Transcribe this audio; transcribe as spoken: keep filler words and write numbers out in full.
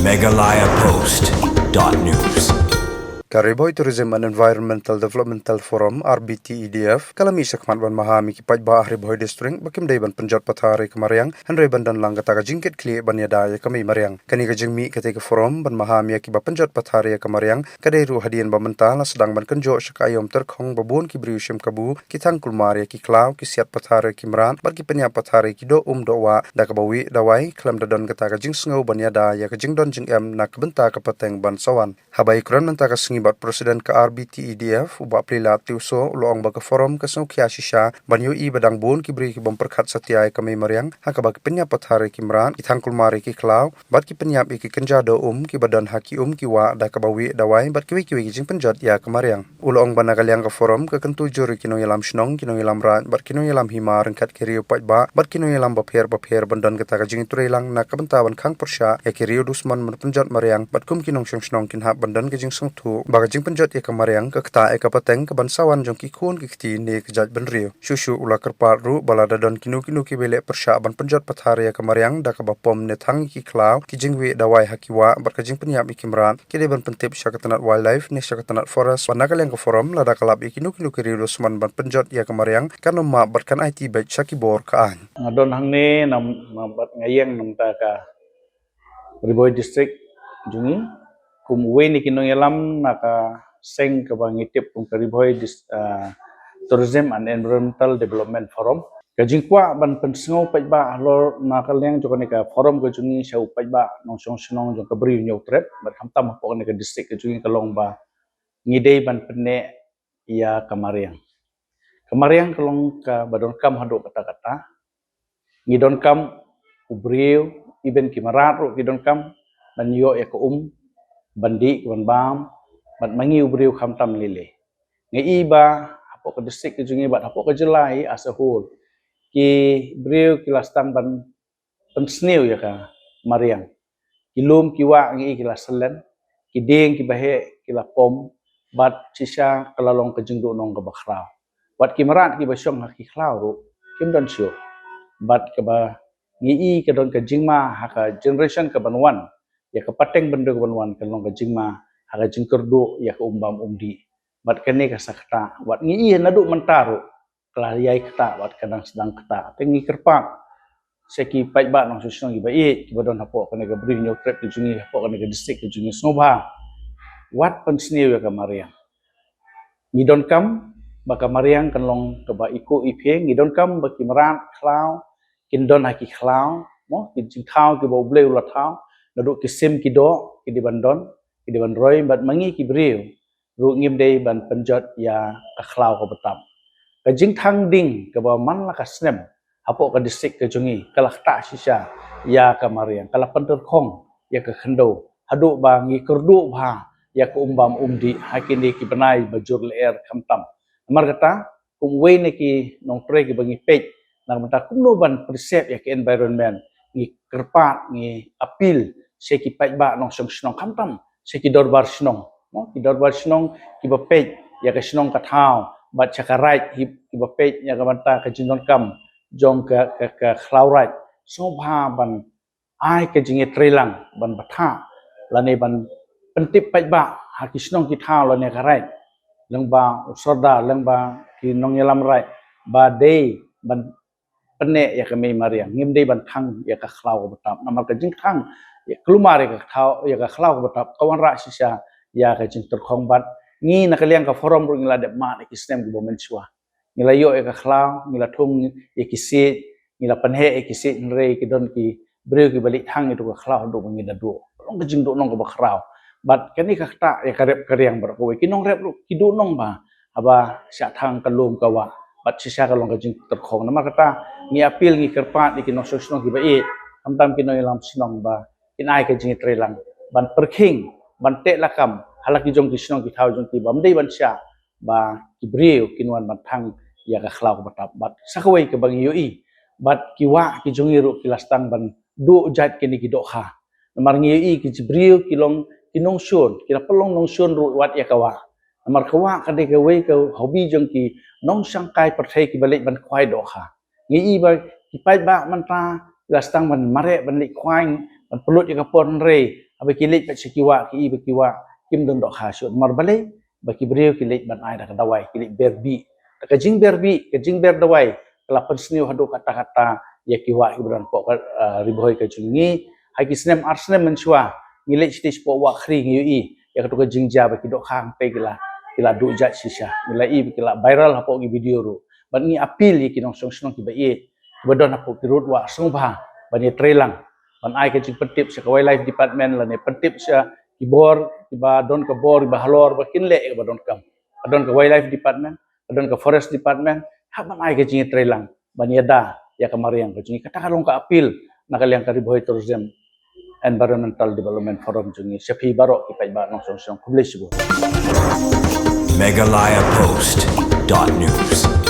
Meghalaya Post dot news. Ka Ri Bhoi Tourism and Environmental Developmental Forum, R B T E D F, ka la mih shakhmat ban maham ïa ki paidbah ha Ri Bhoi District ba kim dei ban pynjot pathar ïa ka mariang hynrei ban don lang kata ka jingkitkhlieh ban ïada ïa ka mei mariang. Kane ka jingmih kata ka forum ban maham ïa kiba pynjot pathar ïa ka mariang ka dei ruh hadien ba mynta la sdang ban kynjoh sha ka aiom tyrkhong ba bun ki briew shim kabu, ki thang kulmar ïa ki khlaw, ki siat pathar ïa ki mrad bad ki pynïap pathar ïa ki doh um doh wah da kaba wieh dawai khlem da don kata ka jingsngew ban ïada ïa ka jingdon jingem na ka bynta ka pateng ban sa wan. Haba ïakren mynta ka sngi bad President ka R B T E D F, u Bah Pleilath Tiewsoh, u la ong ba ka forum ka sngewkhia shisha ban ïohi ba dang bun ki briew ki bym pyrkhat satia ïa ka mei mariang ha kaba ki pynïap pathar ïa ki mrad, ki thang kulmar ïa ki khlaw bad ki pynïap ïa ki kynja doh um kiba don ha ki um ki wah da kaba wieh dawai bad kiwei kiwei ki jingpynjot ïa ka mariang. U la ong ba na ka liang ka forum ka kyntu jur ïa ki nongïalam shnong, ki nongïalam raid bad ki nongïalam hima ryngkat ki riew paidbah bad ki nongïalam bapher bapher ban don kata ka jingtreilang na ka bynta ban khang pyrshah ïa ki riew dusmon ban pynjot mariang bad kum ki nongshong shnong kin hap ban don ka jingsngewthuh ba ka jingpynjot ïa ka mariang ka ktah ïa ka pateng ka ban sa wan jong ki khun ki kti ne ka jaitbynriew. Shuh shuh u la kyrpad ruh ba lada don kino kino kiba leh pyrshah ban pynjot pathar ïa ka mariang da kaba pom ne thang ïa ki khlaw, ki jingwieh dawai ha ki wah bad ka jingpynïap ïa ki mrad, ki dei ban pyntip sha ka tnat Wildlife ne sha ka tnat Forest. Ba na ka liang ka forum lada ka lap ïa kino kino ki riew dusmon ban pynjot ïa ka mariang kan ym map bad kan aiti beit sha ki bor ka aiñ. Nga don hangne nam, nam bad nga ïeng na bynta ka Ri Bhoi District jong ngi kum uwei na ki nongïalam na ka seng kaba ngi tip kum ka Ri Bhoi Dis-, ah, Tourism and Environmental Development Forum. Ka jingkwah ban pynsngew paidbah halor na ka liang jong kane ka forum ka jong ngi sha u paidbah nongshong shnong jong ka Bri u Hynñiewtrep bad khamtam hapoh kane ka district ka jong ngi ka long ba ngi dei ban pynneh ïa ka mariang. Ka mariang ka long kaba donkam haduh katta katta. Ngi donkam u briew, even ki mrad ruh ki donkam ban ïoh ïa ka um ban dih, ban bam, bad ma ngi u briew khamtam lei lei. Nga i ba hapoh ka district ka jong ngi bad hapoh ka jylla hi as a whole, ki briew ki la sdang ban pynsniew ïa ka mariang. Ki lum ki wah ngi i ki la syllen, ki dieng kiba heh ki la pom, bad shisha ka la long ka jingduhnong kaba khraw. Bad ki mrad kiba shong ha ki khlaw ruh kim don shuh. Bad kaba ngi i ka don ka jingma ha ka generation kaban wan, ïa ka pateng bynriew kaban wan ka long ka jingma ha ka jingkyrduh ïa ka um bam um dih. Bad kane ka sa ktah, bad ngi i naduh mynta ruh ka la ïai ktah bad ka dang sdang ktah. Te ngi kyrpad sha ki paidbah nongshong shnong kiba ïeit kiba don hapoh kane ka Bri u Hynñiewtrep ka jong ngi, hapoh kane ka district ka jong ngi, sngewbha wat pynsniew ïa ka mariang. Ngi donkam ba ka mariang kan long kaba i kuh i phieng, ngi donkam ba ki mrad khlaw kin don ha ki khlaw, mo, ki jingthaw kiba U Blei u la thaw, naduh ki sim ki doh ki dei ban don, ki dei ban roi, bad ma ngi ki briew ruh ngim dei ban pynjot ïa ka khlaw kaba tap. Ka jingthang ding kaba man la ka snem hapoh ka district ka jong ngi ka la ktah shisha ïa ka mariang, ka la pyntyrkhong ïa ka khyndew haduh ba ngi kyrduh bha ïa ka um bam um dih ha kine ki bnai ba jur lyer khamtam. Namar kata kum uwei na ki nongtrei kiba ngi peit na ka bynta kumno ban preserve ïa ka environment, ngi kyrpad, ngi appeal sha ki paidbah nongshong shnong khamtam sha ki dorbar shnong, mo, ki dorbar shnong kiba peit ïa ka shnong ka thaw bad sha ka raid kiba peit ïa ka bynta ka jingdonkam jong ka, ka, ka khlaw raid. Sngewbha ban ai ka jingïatreilang ban batai lane ban pyntip paidbah ha ki shnong ki thaw lane ka raid, lyngba u sordar, lyngba ki nongïalam raid, ba dei ban pynneh ïa ka mei mariang, ngim dei ban thang ïa ka khlaw kaba tap. Namar ka jingthang ïa, kulmar ïa ka thaw, ïa ka khlaw kaba tap ka wanrah shisha ïa ka jingtyrkhong. Bad ngi na ka liang ka forum ruh ngi la dep mad ïa ki snem kiba mynshuwa. Ngi la ïoh ïa ka khlaw, ngi la thung ïa ki siej, ngi la pynheh ïa ki siej, hynrei ki don ki briew kiba leit thang ïa ka khlaw haduh ba ngi da duh. Long ka jingduhnong kaba khraw. Bad kane ka ktah ïa ka rep ka riang baroh kawei. Ki nongrep ruh ki duhnong bha haba shah thang ka lum ka wah. Bad shisha ka long ka jingtyrkhong. Namar kata ngi appeal, ngi kyrpad ïa ki nongshong shnong kiba ïeit, khamtam ki nongïalam shnong, ba kin ai ka jingïatreilang ban pyrkhing, ban teh lakam ha la ki jong ki shnong ki thaw jong ki, bym dei ban shah ba ki briew kin wan ban thang ïa ka khlaw kaba tap. Bad sa kawei kaba ngi ïohi, bad ki wah ki jong ngi ruh ki la sdang ban duh jait kine ki dohkha. Namar ngi ïohi ki briew ki long ki nongshun, ki la pynlong nongshun ruh wat ïa ka wah. Namar ka wah ka dei kawei ka hobby jong ki nongshangkai pyrthei kiba leit ban khwai dohkha. Ngi i ba ki paidbah mynta la sdang ban mareh, ban leit khwai, ban pynlut ïa ka por, hynrei Haba ki leit pat sha ki wah, ki i ba ki wah kim don dohkha shuh. Namar balei? Ba ki briew ki leit ban ai da ka dawai, ki leit ber bih. Da ka jingber bih, ka jingber dawai ka la pynsniew haduh katta katta ïa ki wah kiba don hapoh ka, ah, Ri Bhoi ka jong ngi. Ha ki snem ar snem mynshuwa ngi leit shatei shapoh Wahkhri, ngi ïohi ïa kato ka jingjia ba ki dohkha hangtei ki la, ki la duh jait shisha. Ngi la i ba ki la viral hapoh ki video ruh. Bad ngi appeal ïa ki nongshong shnong kiba ïeit, kiba don hapoh ki rud wah sngewbha ban ïatreilang, ban ai ka jingpyntip sha ka Wildlife Department lane pyntip sha ki bor kiba don ka bor, kiba halor, ba kin leh ïa kaba donkam. Ka don ka Wildlife Department, ka don ka Forest Department, hap ban ai ka jingïatreilang ban ïada ïa ka mariang ka jong ngi. Kata ka long ka appeal na ka liang ka Ri Bhoi Tourism Environmental Development Forum jong ngi sha phi baroh ki paidbah nongshong shnong. Khublei shibun. Meghalaya Post dot news.